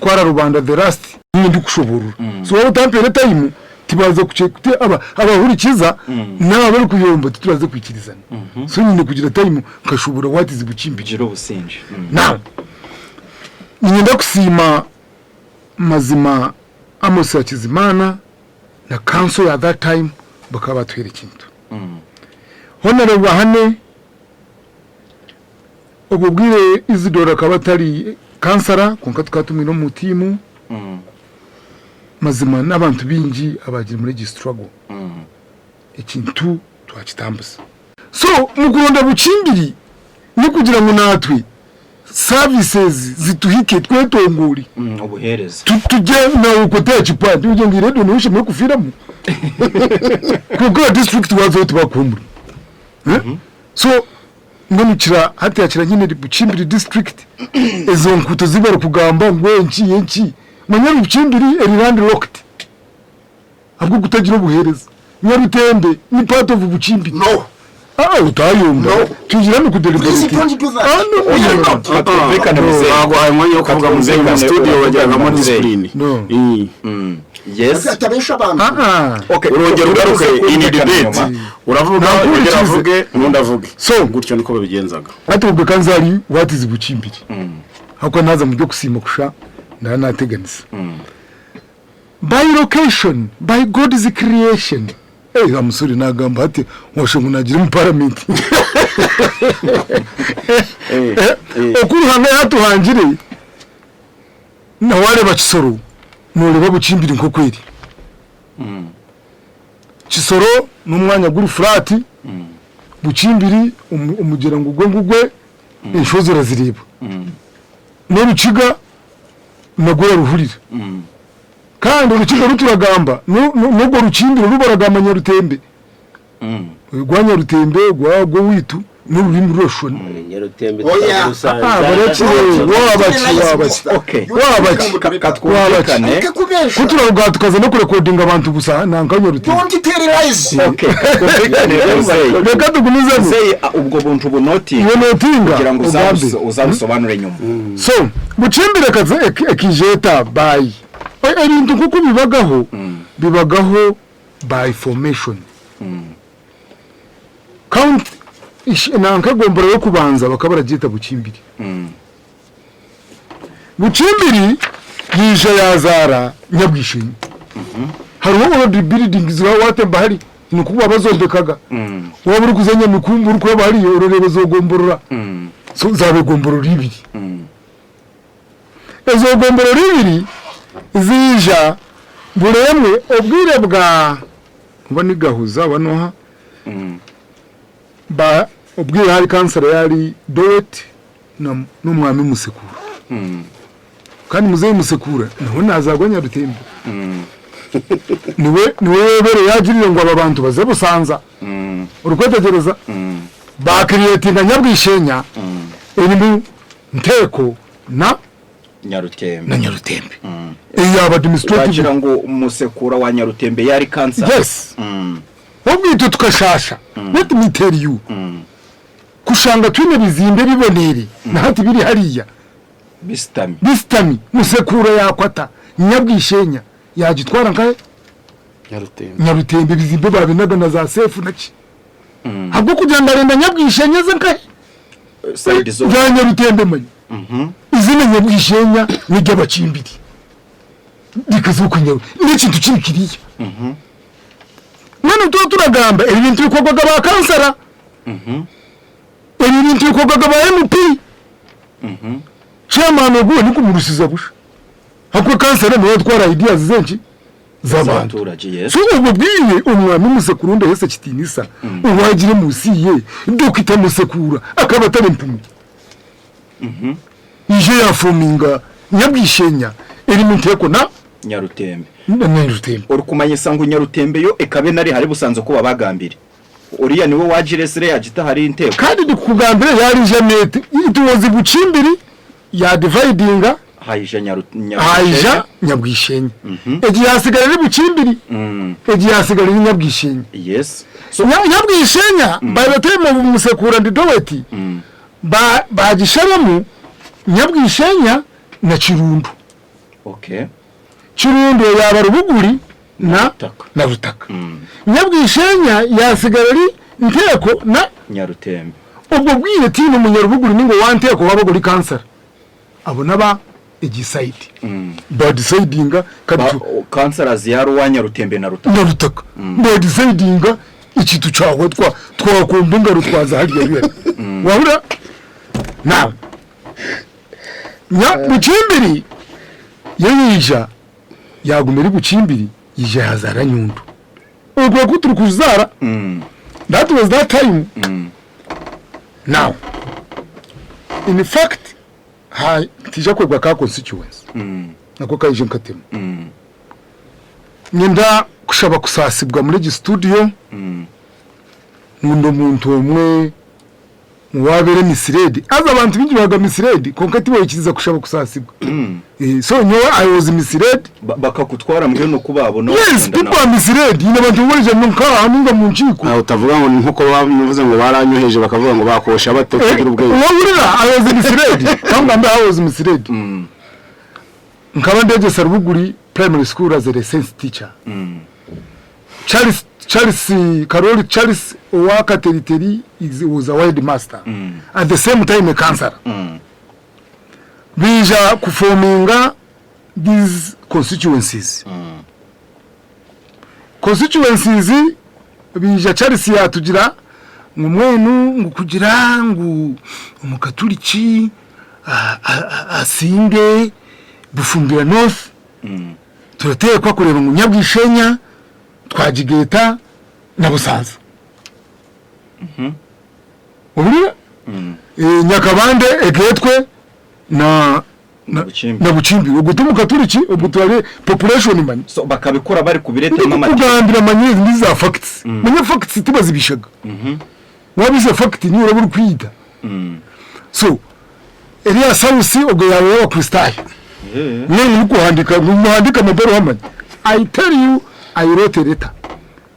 Twara rubanda the last niinye ndikushoboorora. So waaba otampeire time tibaza kukye kuti aba abahurikiza n'aba abarikuyomba tituraza kwikirizana. So nyine kugira time nkashoboora what is Bukimbiri. Gira obusingye. Now niinyenda kusiima mazima Amos Hakizimana na council ya that time bakaba batuhaire ekintu. Honourable Bahane Obwo bwire Isidore akaba atari kansara kwonka tukaba tumwine omu tiimu. Mazima n'abantu baingi abaagire omuri egi struggle ekintu twakitambuza. So omu kuronda Bukimbiri n'okugira ngu naatwe services zituhike twetongoore. Obuheereza. Tugye nawe okwate aha kipande ogire ngu radio niwe oshemereire kufiiramu kwonka aha district waazayo tibakuha omurimo. So Mbwenu kira hati hakira nyine Bukimbiri district ezo nkuuto zi barikugamba ngu enki enki manya Bukimbiri eri land locked ahabw'okutagira obuheereza. Nyarutembe ni part of Bukimbiri. No. Aa otayomba No. twizire hanu ku Please deliberatinga. don't do that. Ah, no, no, We no, are no. not. Twumvikane muzehe. Baguhaye umwanya wo kuvuga muzehe mu Twumvikane, studio uravuga bagiragamo muzehe. discipline. No. Yes. Atabesha abantu. Ah, ah. Okay. Urongera ugaruke in Twumvikane debate nyuma. uravuga Ntabwo ongera urikize. avuge n'undi avuge. So gutyo niko babigenzaga. Hati obwe ka nza ahari what is Bukimbiri ahabw'okuba naaza mu by'okusiima kusha ndaba naateganisa. By location, by God's creation, eh I'm sorry naagamba hati washusha ngu naagira omu parliament. Oku Ruhanga yaatuhangire na waareeba Kisoro nooreeba Bukimbiri nk'oku eri. Kisoro n'omwanya guri flat, Bukimbiri omugyera ngugwe ngugwe, enshozi orazireeba. N'orukiga narwo oraruhurira. Kandi orukiga oru turagamba n'orwo Rukimbiri oru baragamba Nyarutembe. Rwa Nyarutembe rw'owaitu n'orurimi rurashushana. Nyarutembe Oya. Ah, barekire waaba ki waaba ki. Okay. Waaba ki waaba ki. Katwumvikane. Reka kubesha. Ku turaruga tukaza n'okurekodinga abantu busa nanka Nyarutembe. Don't tell lies. Okay. Katwumvikane muzehe. Reka tugumizemu. Muzehe ubwo buntu bunotinga Iwe notinga kugira ngo ogambe. uzabusobanure nyuma. So Bukimbiri ekaza ekaija eta by ebintu nk'oku bibagaho bibagaho by formation. County nanka egombolola y'okubanza bakaba baragyeta Bukimbiri. Bukimbiri yaija yazaara Nyabwishenyi. Hariho already buildings watemba hari nikwo bazombekaga. Waaba orikuza Nyamikumba orikureeba hariya orareeba ezo gomborora. So zaaba egomborora ibiri. Ezo gomborora ibiri ziija buri emwe obwire bwa oba ni Gahuza oba n'oha ba obwire hari kansara yari Doweti na n'omwami Musekura. Kandi muzeeyi Musekura nawe nazaarwa Nyarutembe. Niwe niwe weebere yaagirire ngu aba bantu baze Busanza. Orikwetegyereza? Baakiriyetinga Nyabwishenya erimu Nteeko na Nyarutembe. na Nyarutembe. Eyo yaaba administrative. Wagira ngu Musekura wa Nyarutembe yari kansara. Yes. Obwo itwe tukashaasha. Let me tell you. Kushanga twine ebizimbe biboneire na hati biri hariya. Bisitami. Bisitami. Musekura yaakwata Nyabwishenya yaagitwara nkahe? Nyarutembe. Nyarutembe ebizimbe baabinaga na za seefu naki. Ahabw'okugira ngu arenda Nyabwishenya eze nkahe? Side zoona. Za Nyarutembe manya. Izina Nyabwishenya n'ery'Abakimbiri. Rikaza okwo Nyaru n'ekintu kiri kiriya. Mbwenu tuba turagamba ebi bintu bikorwaga ba kansara, ebi bintu bikorwaga ba MP. Chairman ogu we nikumurusiza busha ahabw'okuba kansara niwe atwara ideas z'enki? Z'abantu. Z'abaturage, yes. So obwo bwire omwami Musekura ou ndaheesa ekitiinisa owaagira omu nsi ye Dokita Musekura akaba atari mpumi. Ije yaafominga Nyabwishenya erimu Nteeko na Nyarutembe. na Nyarutembe. Orikumanyisa ngu Nyarutembe yo ekaba enari hare busanze oku babagambire. Oriya niwe waagiresire yaagita ahari Nteeko. Kandi ndikukugambira yaarija Janet it was Bukimbiri ya dividinga Haija haija Nyabwishenya. Nyabwishenya. Egi yaasigara eri Bukimbiri egi yaasigara eri Nyabwishenya. Yes. So Nyabwishenya by the time of Musekura and Doweti baagisharamu Nyabwishenya na Kirundu. Okay. Kirundo yaba Rubuguri na Rutaka. Na Rutaka. Nyabwishenya yasigara ari Nteko na Nyarutembe. Ubwo bwire tino Munyarubuguri ningo wa Nteko waba guri kansara abo naba igisayidi badecidinga katu Kansara yari uwa Nyarutembe na Rutaka. Na Rutaka. Badecidinga ikintu cyawe twakumva ingaro twaza hariya bihari wabura nawe nya Bucimbiri yija yagumira Bucimbiri yija yazara Nyundo ubwo kuturi kuzara. That was that time. Now in fact ha tija kwegwa ka constituency nako kayije nkatema. Nyenda kushaba kusasibwa muri gi studio. Ngundo muntu omwe muwabere misiredi aza abantu bingi baga misiredi konka tiboyikiza kushaba kusasibwa. So nyowe I was misiredi. Bakakutwara mbwino kubabona. Yes, people are misiredi ina bantu boje nka nunga mu nkiko. Aho utavuga ngo nkuko bavuze ngo baranyoheje bakavuga ngo bakosha bate kugira ubwenge. Wawurira I was misiredi cyangwa mbe I was misiredi. Nkaba ndeje Sarubuguri primary school as a science teacher. Charles Karoli Charles Owaka Teriteri was a wild master. At the same time a counselor. Bija kuforminga these constituencies. Constituencies bija Charles yatugira ngo mwenu ngo kugira ngo umukatoliki asinge Bufumbira North. Turatekwa kureba ngo Nyabwishenya twajigeta na Busanza. Ubura? Nyakabande egetwe na Bucimbi ubwo Turiki ubwo turare population man. So bakabikora bari kubireta n'amati. Kugambira manyezi ndiza facts. Manye facts tibazibishaga. Wabise fact ni uraburi kwita. So Elia Sausi ubwo yawe wa Kristayo. Mwe mukuhandika muhandika mabaro hamanye. I tell you I wrote a letter.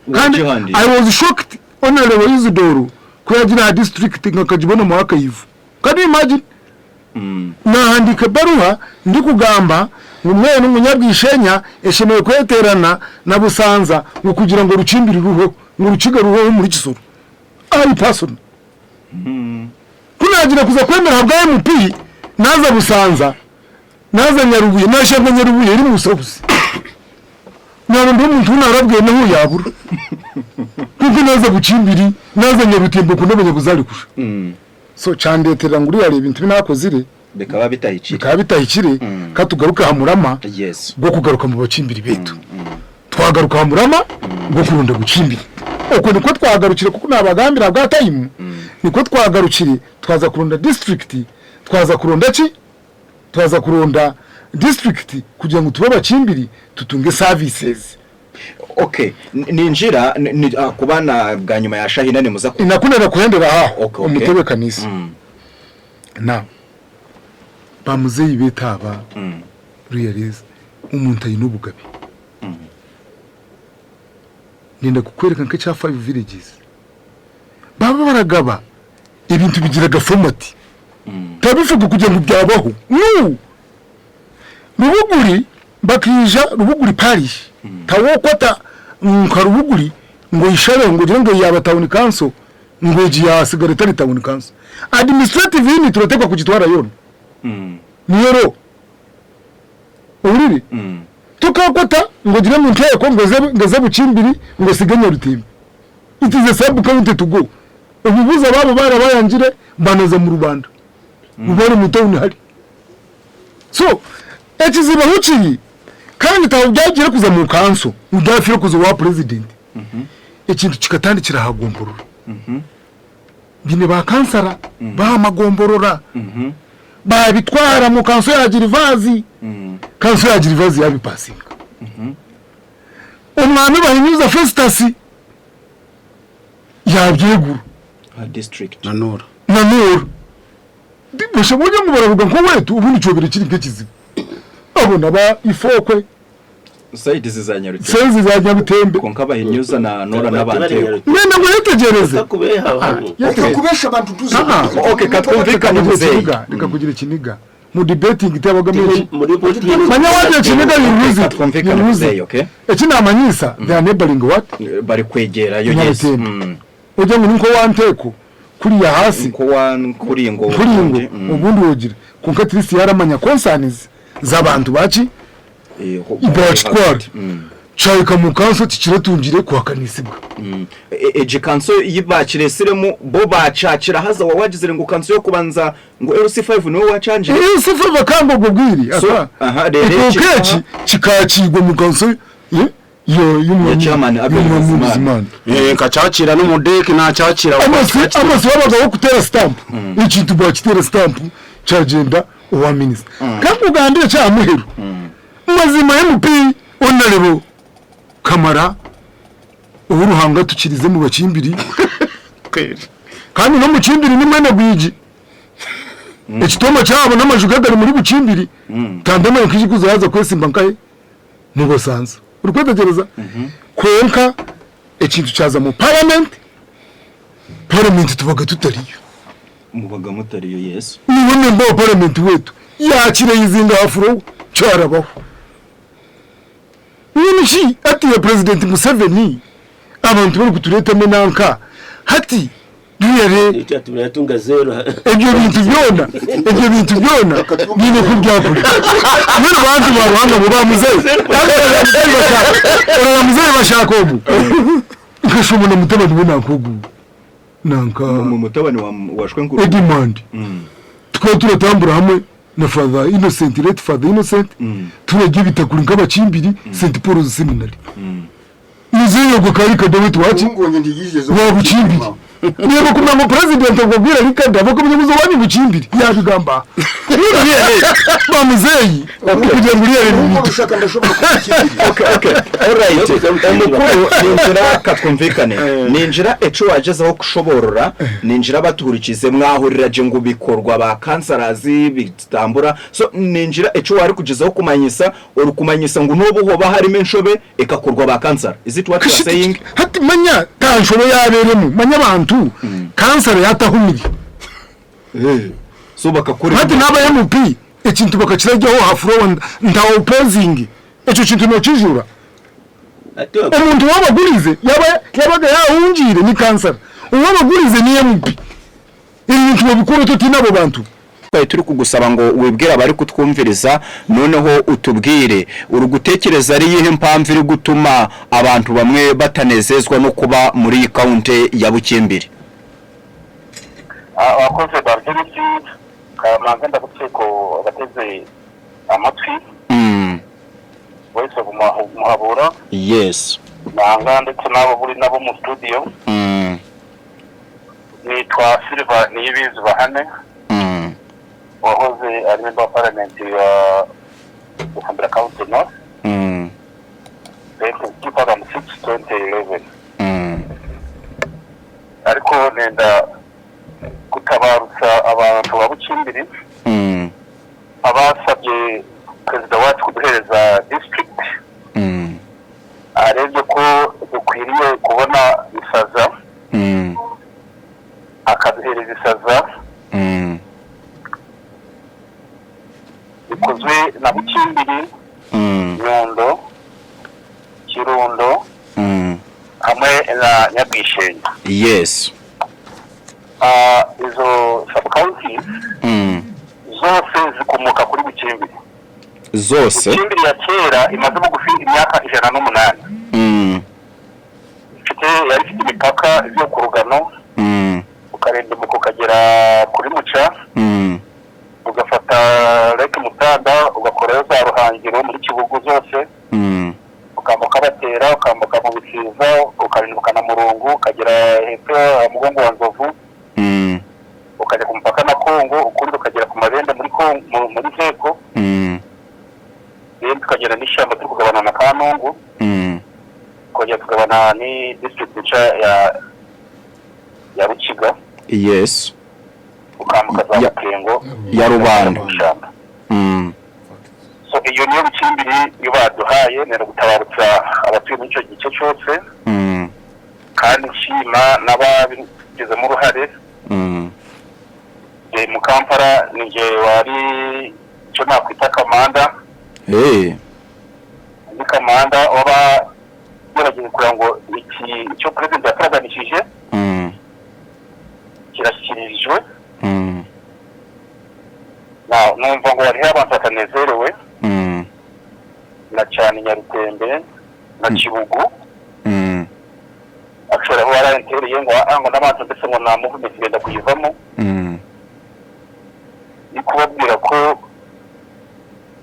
And I was shocked honorable Isidoro kuyagira district nkakajibona mu archive. Can you imagine? Nahandika baruha ndi kugamba ngo mwe n'umunyabwishenya eshemewe kweterana na Busanza ngo kugira ngo rucimbiri ruho ngo ruciga ruho muri Kisoro. I person. Kunagira kuza kwemera bwa MP naza Busanza naza Nyarubuye nashaka Nyarubuye iri musobuzi. Nabo ndi umuntu narabwiye naho yabura. Kuko naza Bucimbiri naza Nyarutembo kunabanya kuzali kusha. So candetera nguri yari ibintu binakozire bikaba bitahikire. Bikaba bitahikire katugaruka hamurama. Yes. Bwo kugaruka mu Bacimbiri betu. Twagaruka hamurama bwo kurunda Bucimbiri. Uko niko twagarukire kuko nabagambira bwa time. Niko twagarukire twaza kurunda district twaza kurunda ki? Twaza kurunda district kugira ngo tube Bacimbiri tutunge services. Okay, ninjira kubana bwa nyuma ya Shahina ni muza inakunera kuhendera aho umutebe kanisa. Na bamuzeyi betaba realize umuntu ayinubugabe. Ninda kukwereka nke cha 5 villages. Baba baragaba ibintu bigiraga format. Tabivuga kugira ngo byabaho. No. Rubuguri bakija Rubuguri parish. Tawokwata nka Rubuguri ngo ishare ngo gira ngo yaba town council ngo ya sigara tari town council. Administrative unit turatekwa kugitwara yona. Niyoro. Uriri. Tukakwata ngo gira mu nteko ngo ze Bucimbiri ngo siganye Rutimbi. It is a sub county to go. Ububuza babo barabayangire banoza mu Rwanda. Ubari mu town hari. So ekiziba huki kandi tawubyagira kuza mu kanso udafira kuza wa president. Ikintu kikatandikira hagomborora. Bine ba kansara ba magomborora. Babitwara mu kanso ya Girivazi. Kanso ya Girivazi yabipasinga. Umwami bahinyuza Festus yabyegura district nanora. Dibusha ngo baravuga nko wetu ubundi cyo biri kiri nkekiziba. Abona ba ifokwe side za Nyarutembe. Side za Nyarutembe konka bahinyuza na Nora n'abanteko. Nenda ngo yetegereze. Kubesha abantu tuzi. Okay, katwumvikane muzeyi. Reka kugira ikiniga. Mu debating itabaga menshi. Muri politiki. Manya waje kinega yuruzi. Twumvikane today, okay? Eki namanyisa, they are neighboring what? Bari kwegerayo, yes. Nyarutembe. Ujya ngo niko wanteko kuriya hasi. Ko wa kuri ngo Kuri ngo ubundi wogira konka trisi yaramanya concerns z'abantu baki ibacitwara cayika mu kanso tikiratungire kuhakanisibwa. Eje kanso yibakiresiremu bo bacacira haza wawagizire ngo kanso yo kubanza ngo LC5 niwe wacanjire. Iyo sifa bakamba ubwo bwiri. So, aha, rero Ikokechi kikakirwa mu kanso yo Ya chairman Abel y'umwami Bizimana. Bizimana. Nkacakira n'umudeki nacakira. Amasi wabaga wo kutera stamp, ikintu bakitera stamp cyagenda uwa minisita kandi ugandire cyamuheru mazima MP honorable Kamara uruhanga tukirize mu bakimbiri kandi no mu kimbiri ni mwene gwiji ekitoma cyabo n'amajuga gari muri bukimbiri tandama nkijikuza yaza kwesimba nkahe mu basanza uri kwetegereza konka ekintu cyaza mu parliament, parliament tubaga tutariyo. Mubaga mutariyo, yes. Niwe member wa parliament wetu yakire yizinga afro cyarabaho nyinshi ati ya President Museveni abantu bari kuturetamo nanka hati riyare. Turatunga zero. Ibyo bintu byona nyine ko byakuri nyine bantu baruhanga bo bamuzeyi bamuzeyi bashaka ubu nkashobona mutabani we nankugu nanka Mu mutabani wa washwe nkuru. Edimond tukaba turatambura hamwe na Father Innocent, late Father Innocent, turagiye bitakuri nk'abakimbiri St Paul's Seminary muzeyi ngo kari kadowe tuwachi Ubungonye ntiyigeze wa bukimbiri niba kumenya ngo president akubwira rikada bakumenya muzo wanyu bukimbiri yabigamba bamuzeyi kugira ngo uriya Ubwo ushaka ndashobora kubikira. Okay, alright, umukuru ninjira katwumvikane ninjira eco wagezeho kushoborora ninjira batuhurikize mwahurira je ngo bikorwa ba kansarazi bitambura, so ninjira eco wari kugezaho kumanyisa uri kumanyisa ngo nubu hoba harimo inshobe ekakorwa ba kansara, is it what you are saying? Hati manya tanshobo yaberemo manya abantu kansara yatahumiri. So bakakora. Hati n'aba MP ekintu bakakirajyaho hafuro nta opposing eco kintu nokijura. Umuntu wabagurize yabaga yahungire ni kansara uwabagurize ni MP ibintu babikora tuti n'abo bantu. Twari turi kugusaba ngo wibwire abari kutwumviriza, noneho utubwire uri gutekereza ari iyihe mpamvu iri gutuma abantu bamwe batanezezwa no kuba muri iyi county ya Bukimbiri. Abakozi ba RBC kamanze ndagutse abateze amatwi Voice of Muhabura nanga ndetse n'abo buri nabo mu studio. Nitwa Silva Niyibizi Bahane, wahoze ari member wa parliament ya Bufumbira County North 2006 2011, ariko nenda gutabarutsa abantu ba Bukimbiri abasabye perezida wacu kuduhereza district, arebye ko dukwiriye kubona isaza, akaduhereza isaza bikozwe na Bukimbiri, Nyundo, Kirundo hamwe na Nyabwishenge. Izo sub-county zose zikomoka kuri Bukimbiri. Zose. Bukimbiri ya kera imaze bugufi imyaka 108. Ifite yari ifite imipaka ivuye ku Rugano, ukarendemuka ukagera kuri Muca, ugafata Lake Mutanda, ugakorayo za Ruhangiro muri Kibugu zose, ukambuka Batera, ukambuka mu Bisiza, ukarinduka na Murungu, ukagera hepfo ya Mugongo wa Nzovu, ukajya ku mupaka na Kongo, ukundi ukagera ku Mabende muri Kongo muri Zeko, then tukagera n'ishyamba turi kugabana na Kanungu, tukongera tukagabana ni district nshya ya Rukiga, ukambuka za Bukengo ya Rubanda. mu ishyamba. So iyo niyo Bukimbiri iyo baduhaye. Nenda gutabarutsa abatuye muri icyo gice cyose kandi nshima n'ababigizemo uruhare. Mu Kampala ni jye wari Icyo nakwita kamanda. Eh. Ni kamanda waba yaragiye kugira ngo iki icyo president yataraganishije kirashyikirijwe. Na numva ngo hariho abantu batanezerewe na cyane Nyarutembe na Kibugu. Actually aho yarantereye ngo ngo n'abantu ndetse ngo nta movement igenda kuyivamo. Ni kubabwira ko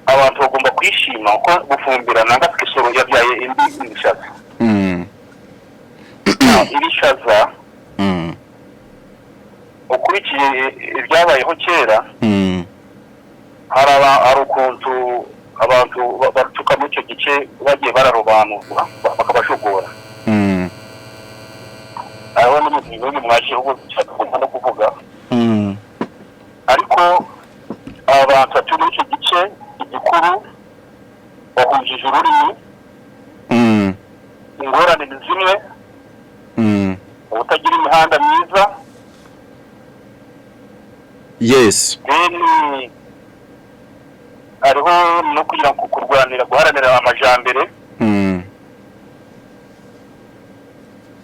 abantu bagomba kwishima ko gufumbira nanga Kisoro yabyaye indi ishaza. Iri shaza ukurikiye ibyabayeho kera, hari ukuntu abantu baturuka muri icyo gice bagiye bararobanurwa bakabashogora. Hariho n'ibintu bimwe mwaje ubu tugomba no kuvuga. Ariko aba bantu batuye muri icyo gice igikuru bahujije ururimi. Ingorane ni zimwe. Ubutagira imihanda myiza. Then hariho no kugira ngo kurwanira guharanira amajambere.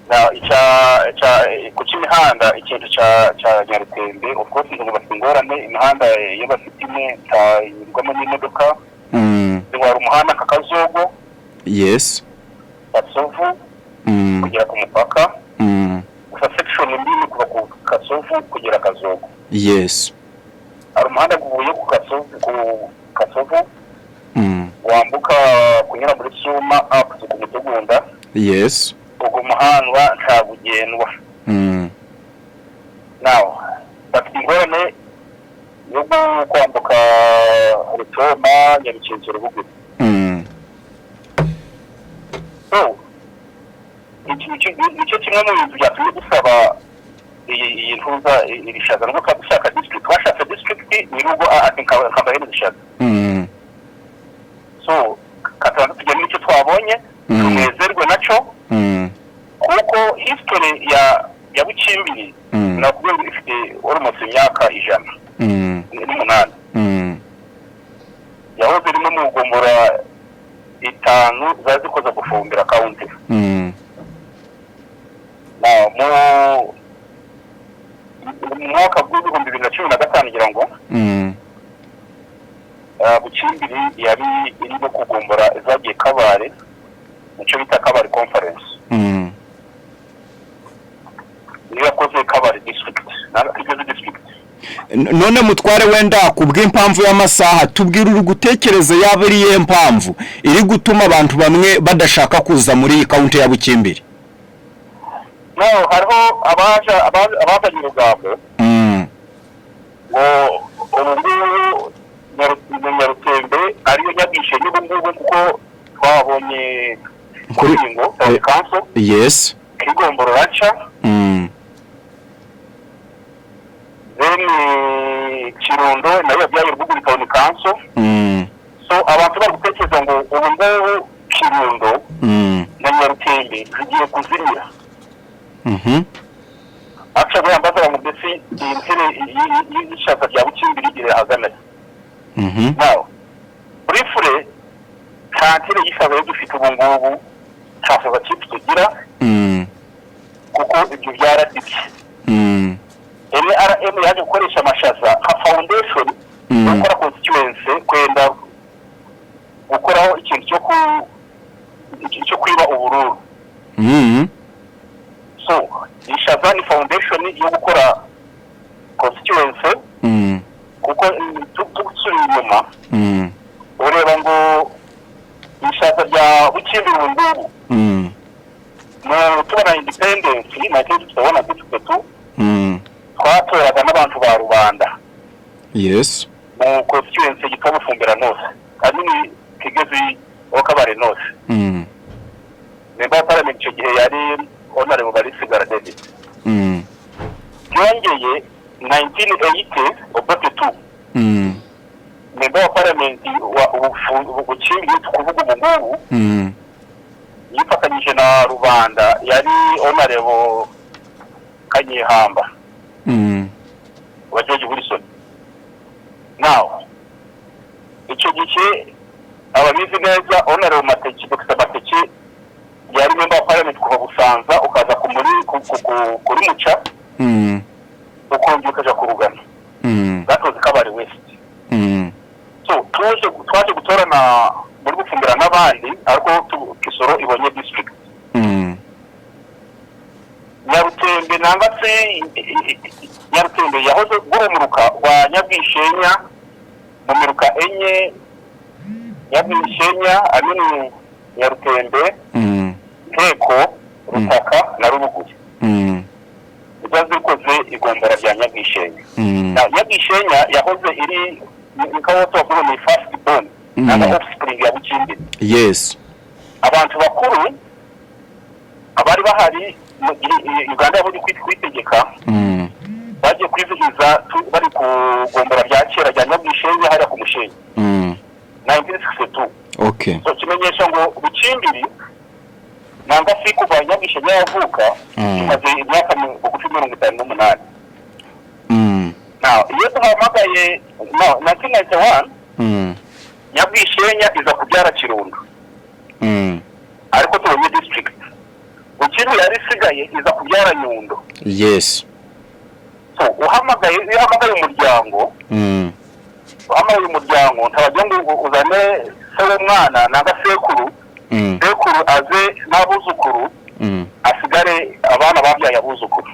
Na icya icya ku cy'imihanda, ikintu cya Nyarutembe, of course ngo bafite ingorane, imihanda iyo bafite imwe itanyurwamo n'imodoka. Hari umuhanda nka Kazogo, Kasovu kugera ku mupaka. Gusa section nini kuva ku Kasovu kugera Kazogo. Hari umuhanda guvuye ku Kasovu wambuka kunyura muri Suma up ku Mutugunda. Ubwo muhanda ntabwo ugendwa. Now bafite ingorane yo kwambuka Rutoma, Nyarukinziro, Buguru. So iki nicyo kimwe mu bintu byatumye dusaba iyi ntuza iri shaza, nubwo twaba dushaka district, twashatse district ni nubwo ati nkabahereza ishaza. So katubanza tujya n'icyo twabonye, tunezerwe nacyo, kuko history ya Bukimbiri nakubwiye ngo ifite almost imyaka 108. Yahoze irimo mu gombora 5 zari zikoze gufumbira county. Na mu mwaka w'2015 ngira ngo Bukimbiri yari irimo kugombora zagiye Kabare mu cyo bita Kabare Conference. Niyo yakoze Kabare District na Kigezi District. None mutware, wenda ku bw'impamvu y'amasaha, tubwire uri gutekereza yaba ari iyihe mpamvu iri gutuma abantu bamwe badashaka kuza muri iyi county ya Bukimbiri? No hariho abazanye urugambo ngo ubu ngubu Nyarutembe ariyo nyabwishe n'ubu ngubu, kuko twabonye ingingo council kigomboro raca. Then Kirundo nayo yabyaye Rwuguru Town Council. So abantu bari gutekereza ngo ubu ngubu Kirundo na Nyarutembe zigiye kuzimira. Actually yambaza ngo mbese iyi ntere y'ishyaka rya Bukimbiri iri ahagana he? Now briefly, nta ntere y'ishyaka yo dufite ubu ngubu, nta shyaka chief tugira, kuko ibyo byaradibye. NRM yaje gukoresha amashaza nka foundation yo gukora constituency, kwenda gukoraho ikintu cyo kwiba ubururu. So ishaza ni foundation yo gukora constituency, kuko tusubiye inyuma ureba ngo ishaza rya Bukimbiri ubu ngubu mu tubona independence 1961 na 62, twatoraga n'abantu ba rubanda mu constituency yitwa Bufumbira North, kanini Kigezi wa Kabare North. Member wa parliament icyo gihe yari Honorable Barisigara David. Byongeye 1980 Obote 2, member wa parliament wa Bukimbiri tukuvuga ubu ngubu yifatanyije na rubanda yari Honorable Kanyehamba wa George Wilson. Now Nyarutembe ababizi neza honorable Mateke, Dr Mateke yari member wa parliament kuva Busanza ukaza ku muri kuri Muca, ukongera ukaja ku Rugano. That was Kabare West. So twaje gutorana muri Bufumbira n'abandi, ariko Kisoro ibonye district. Nyarutembe nanga se Nyarutembe yahoze gurumuruka rwa Nyabwishenya mu miruka enye, Nyabwishenya amini Nyarutembe, Nteko, Rutaka na Rubuguri. Ibyo zikoze igombora rya Nyabwishenya. Na Nyabwishenya yahoze iri nkaho tuvuga ni first born nanga offspring ya Bukimbiri. Abantu bakuru abari bahari mu gihe Uganda yabonye kwitegeka, bagiye kwizihiza bari ku gombora rya kera rya Nyabwishenya hariya ku Mushenyi 1962. So kimenyesha ngo Bukimbiri nanga si kuva Nyabwishenya yavuka, imaze imyaka bugufi 58. Now iyo duhamagaye no 1991, Nyabwishenya iza kubyara Kirundo, ariko tubonye district. Bukimbiri yari isigaye iza kubyara Nyundo. So uhamagaye, iyo uhamagaye umuryango, uhamagaye umuryango, ntabagira ngo uzane se w'umwana nanga sekuru, sekuru aze n'abuzukuru, asigare abana babyaye abuzukuru.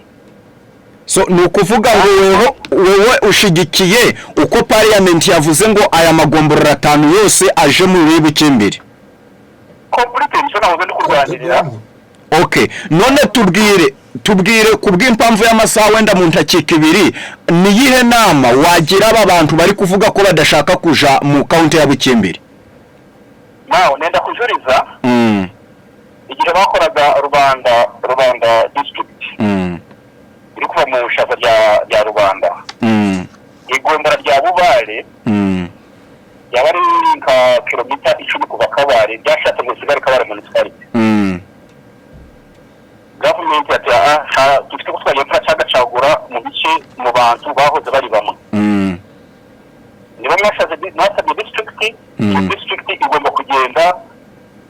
So ni ukuvuga ngo wewe ushigikiye uko parliament yavuze ngo aya magomborora atanu yose aje muri Bukimbiri? Complete, nicyo nahoze ndi kurwanirira. Okay, none tubwire ku bw'impamvu y'amasaha wenda mu ntakika ibiri, ni iyihe nama wagira aba bantu bari kuvuga ko badashaka kuja mu county ya Bukimbiri? Nawe nenda kujuriza igihe bakoraga Rubanda district, iri kuva mu shaza rya Rubanda, igombora rya Bubare, yaba ari nka kilomita 10 kuva Kabare, byashatse ngo bisigare Kabare municipality. Gavumenti ati ah, dufite ko twagiye turacagacagura mu bice mu bantu bahoze bari bamwe. Niba mwasabye district, iyo district igomba kugenda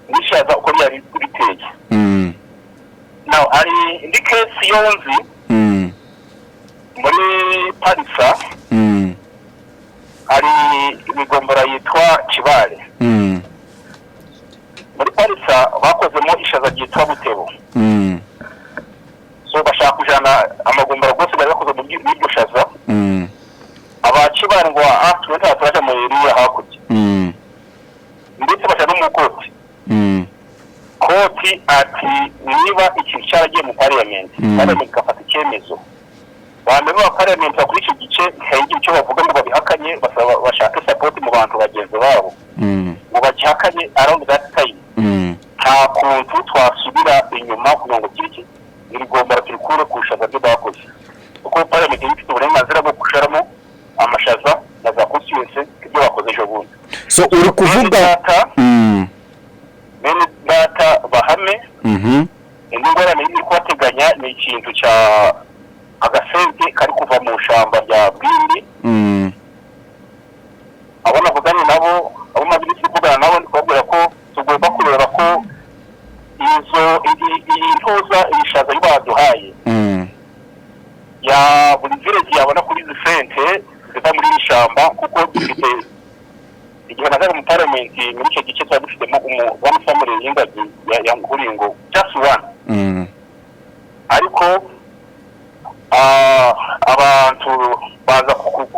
nishaza uko ryari riteye. Now hari indi case yonzi muri Parisa, hari imigombora yitwa Kibale. Muri Parisa bakozemo ishaza ryitwa Butebo. So bashaka kujana amagombora rwose bari bakoze muri iryo shaza. Abakibare ngo ah, twe ntabwo turaja mu iriya hakurya, ndetse baja no mu court. Court ati niba ikintu cyaragiye mu parliament, parliament igafata icyemezo, bamwe ba parliament kuri icyo gice ntihagire icyo bavuga ngo babihakanye, basaba bashake support mu bantu bagenzi babo ngo bagihakanye around that time, nta kuntu twasubira inyuma kugira ngo kiriki iri gombora turikure ku ishaza ryo bakoze, kuko parliament iba ifite uburenganzira bwo gusharamo amashaza na za constituency ibyo bakoze ejo bundi. So uri kuvuga Data, bene data bahame. Indi ngorane iri kubateganya ni ikintu cya agasente kari kuva mu shamba rya Bwindi. Abo navuganye nabo, abo maze iminsi kuvugana nabo, ndi kubabwira ko tugomba kureba ko izo iyi ntuza iyi shaza yo baduhaye ya buri village yabona kuri izi sente ziva muri iri shamba, kuko dufite igihe nazaga mu parliament muri icyo gice tuba dufitemo one family y'ingagi ya Nkuringo, just one. Ariko abantu baza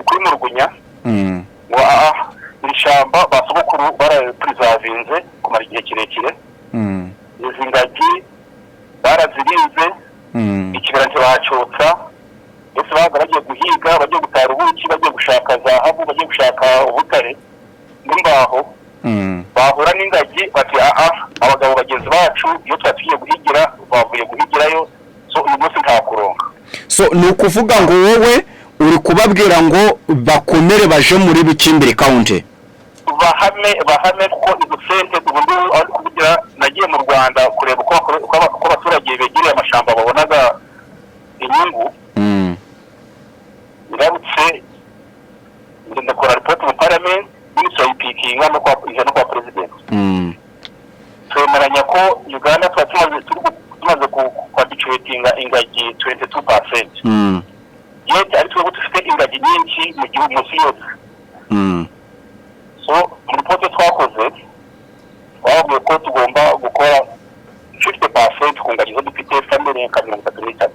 kwimurugunya ngo iri shamba ba sogokuru barapurizavinze kumara igihe kirekire, izi ngagi barazirinze, ikibera ntibacotsa, ndetse babaga bagiye guhiga, bagiye gutara ubuki, bagiye gushaka zahabu, bagiye gushaka ubutare n'imbaho, bahura n'ingagi bati aha abagabo bagenzi bacu iyo twari tugiye guhigira bavuye guhigirayo, so uyu munsi nta kuronka. So ni ukuvuga ngo wowe uri kubabwira ngo bakomere baje muri Bukimbiri County? Bahame, bahame, kuko izo sente ubu ngubu aho ndi kuvugira nagiye mu Rwanda kureba uko abaturage begereye amashamba babonaga inyungu. Ngarutse ndakora report mu parliament, minisitiri ayipikinga no kwa Twemeranya ko Uganda tuba tumaze turi tumaze kwhabituatinga ingagi 22%, yet ari twebwe dufite ingagi nyinshi mu gihugu munsi yose. So mu ripoti twakoze twababwiye ko tugomba gukora 50% ku ngagi zo dufite, family nka 33.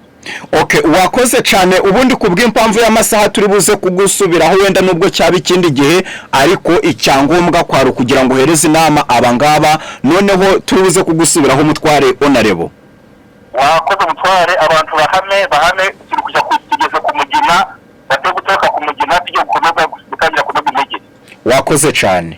Okay, wakoze cyane. Ubundi ku bw'impamvu y'amasaha turi buze kugusubiraho wenda nubwo cyaba ikindi gihe, ariko icyangombwa kwari ukugira ngo uhereze inama aba ngaba. Noneho turi buze kugusubiraho, mutware honorable. Wakoze, mutware. Abantu bahame bahame, turi kujya tugeze ku mugina, bate gutoka ku mugina tujye gukomeza gutangira kunoga intege. Wakoze cyane.